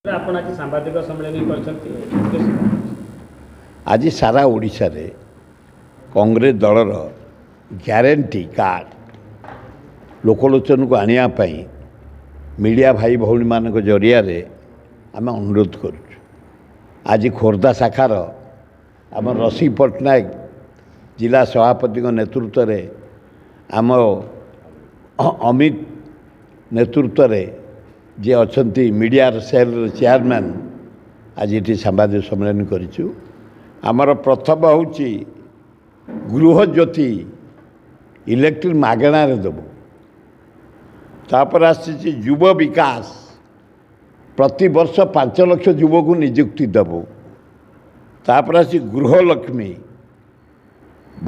ଆପଣ ଆଜି ସାମ୍ବାଦିକ ସମ୍ମିଳନୀ କରିଛନ୍ତି। ଆଜି ସାରା ଓଡ଼ିଶାରେ କଂଗ୍ରେସ ଦଳର ଗ୍ୟାରେଣ୍ଟି କାର୍ଡ଼ ଲୋକଲୋଚନକୁ ଆଣିବା ପାଇଁ ମିଡ଼ିଆ ଭାଇ ଭଉଣୀମାନଙ୍କ ଜରିଆରେ ଆମେ ଅନୁରୋଧ କରୁଛୁ। ଆଜି ଖୋର୍ଦ୍ଧା ଶାଖାର ଆମ ରସିକ ପଟ୍ଟନାୟକ ଜିଲ୍ଲା ସଭାପତିଙ୍କ ନେତୃତ୍ୱରେ, ଆମ ଅମିତ ନେତୃତ୍ୱରେ ଯିଏ ଅଛନ୍ତି ମିଡ଼ିଆର ସେଲ୍ର ଚେୟାରମ୍ୟାନ୍, ଆଜି ଏଠି ସାମ୍ବାଦିକ ସମ୍ମିଳନୀ କରିଛୁ। ଆମର ପ୍ରଥମ ହେଉଛି ଗୃହଜ୍ୟୋତି ଇଲେକ୍ଟ୍ରିକ୍ ମାଗଣାରେ ଦେବୁ। ତାପରେ ଆସିଛି ଯୁବ ବିକାଶ, ପ୍ରତିବର୍ଷ 5 ଲକ୍ଷ ଯୁବକୁ ନିଯୁକ୍ତି ଦେବୁ। ତାପରେ ଆସିଛି ଗୃହଲକ୍ଷ୍ମୀ,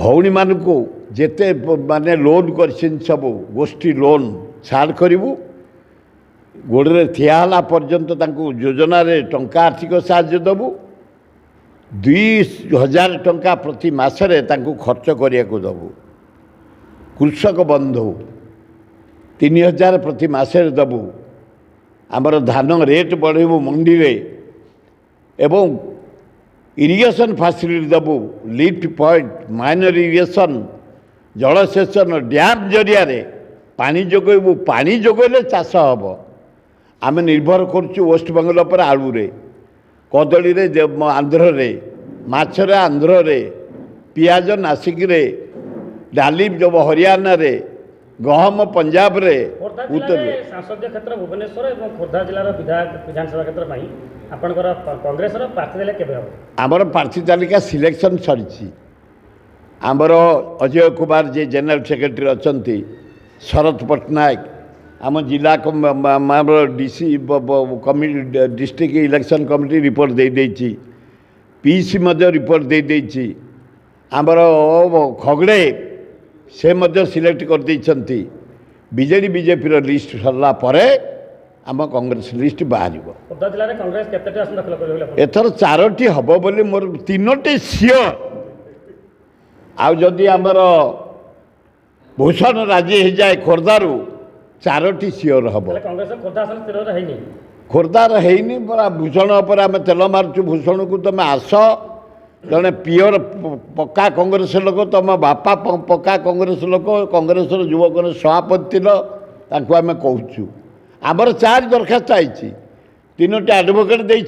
ଭଉଣୀମାନଙ୍କୁ ଯେତେ ମାନେ ଲୋନ୍ କରିଛନ୍ତି ସବୁ ଗୋଷ୍ଠୀ ଲୋନ୍ ଛାଡ଼ କରିବୁ, ଗୋଡ଼ରେ ଠିଆ ହେଲା ପର୍ଯ୍ୟନ୍ତ ତାଙ୍କୁ ଯୋଜନାରେ ଟଙ୍କା ଆର୍ଥିକ ସାହାଯ୍ୟ ଦେବୁ, 2000 ଟଙ୍କା ପ୍ରତି ମାସରେ ତାଙ୍କୁ ଖର୍ଚ୍ଚ କରିବାକୁ ଦେବୁ। କୃଷକ ବନ୍ଧୁ 3000 ପ୍ରତି ମାସରେ ଦେବୁ। ଆମର ଧାନ ରେଟ୍ ବଢ଼େଇବୁ ମଣ୍ଡିରେ ଏବଂ ଇରିଗେସନ୍ ଫାସିଲିଟି ଦେବୁ, ଲିଫ୍ଟ ପଏଣ୍ଟ, ମାଇନର ଇରିଗେସନ୍, ଜଳସେଚନ ଡ୍ୟାମ୍ ଜରିଆରେ ପାଣି ଯୋଗାଇବୁ। ପାଣି ଯୋଗାଇଲେ ଚାଷ ହେବ। ଆମେ ନିର୍ଭର କରୁଛୁ ୱେଷ୍ଟବେଙ୍ଗଲ ଉପରେ ଆଳୁରେ, କଦଳୀରେ ଆନ୍ଧ୍ରରେ, ମାଛରେ ଆନ୍ଧ୍ରରେ, ପିଆଜ ନାସିକରେ, ଡାଲି ହରିୟାଣାରେ, ଗହମ ପଞ୍ଜାବରେ, ଖୋର୍ଦ୍ଧା ଉତ୍ତରରେ। ଜିଲ୍ଲାରେ ସଂସଦୀୟ କ୍ଷେତ୍ର ଭୁବନେଶ୍ୱର ଏବଂ ଖୋର୍ଦ୍ଧା ଜିଲ୍ଲାର ବିଧାୟକ ବିଧାନସଭା କ୍ଷେତ୍ର ପାଇଁ ଆପଣଙ୍କର କଂଗ୍ରେସର ପ୍ରାର୍ଥୀ ଦେଲେ କେବେ ହେବ? ଆମର ପ୍ରାର୍ଥୀ ତାଲିକା ସିଲେକ୍ସନ୍ ସରିଛି। ଆମର ଅଜୟ କୁମାର ଯିଏ ଜେନେରାଲ ସେକ୍ରେଟାରୀ ଅଛନ୍ତି, ଶରତ ପଟ୍ଟନାୟକ ଆମ ଜିଲ୍ଲା ଆମର DC district election committee report ଦେଇଦେଇଛି, ପିସି ମଧ୍ୟ ରିପୋର୍ଟ ଦେଇଦେଇଛି, ଆମର ଖଗଡ଼େ ସେ ମଧ୍ୟ ସିଲେକ୍ଟ କରିଦେଇଛନ୍ତି। ବିଜେଡ଼ି ବିଜେପିର ଲିଷ୍ଟ ସରିଲା ପରେ ଆମ କଂଗ୍ରେସ ଲିଷ୍ଟ ବାହାରିବ। ଖୋର୍ଦ୍ଧା ଜିଲ୍ଲାରେ କଂଗ୍ରେସ କେତେଟି ଆସନ ଦଖଲ କରିବ ବୋଲି ଆପଣ? ଏଥର 4ଟି ହେବ ବୋଲି ମୋର, 3ଟି ସିଓର। ଆଉ ଯଦି ଆମର ଭୂଷଣ ରାଜି ହେଇଯାଏ ଖୋର୍ଦ୍ଧାରୁ, 4ଟି ସିଓର ହେବ। ତାହେଲେ କଂଗ୍ରେସ ଖୋର୍ଦ୍ଧା ଆସନ ସ୍ଥିର ହେଇନି? ଖୋର୍ଦ୍ଧାର ହେଇନି ପରା। ଭୂଷଣ ଉପରେ ଆମେ ତେଲ ମାରୁଛୁ। ଭୂଷଣକୁ ତୁମେ ଆସ, ଜଣେ ପିଓର ପକ୍କା କଂଗ୍ରେସ ଲୋକ, ତୁମ ବାପା ପକ୍କା କଂଗ୍ରେସ ଲୋକ, କଂଗ୍ରେସର ଯୁବକ ସଭାପତି ଥିଲ, ତାଙ୍କୁ ଆମେ କହୁଛୁ। ଆମର 4 ଦରଖାସ୍ତ ଆଇଛି, 3ଟି ଆଡ଼ଭୋକେଟ୍ ଦେଇଛି।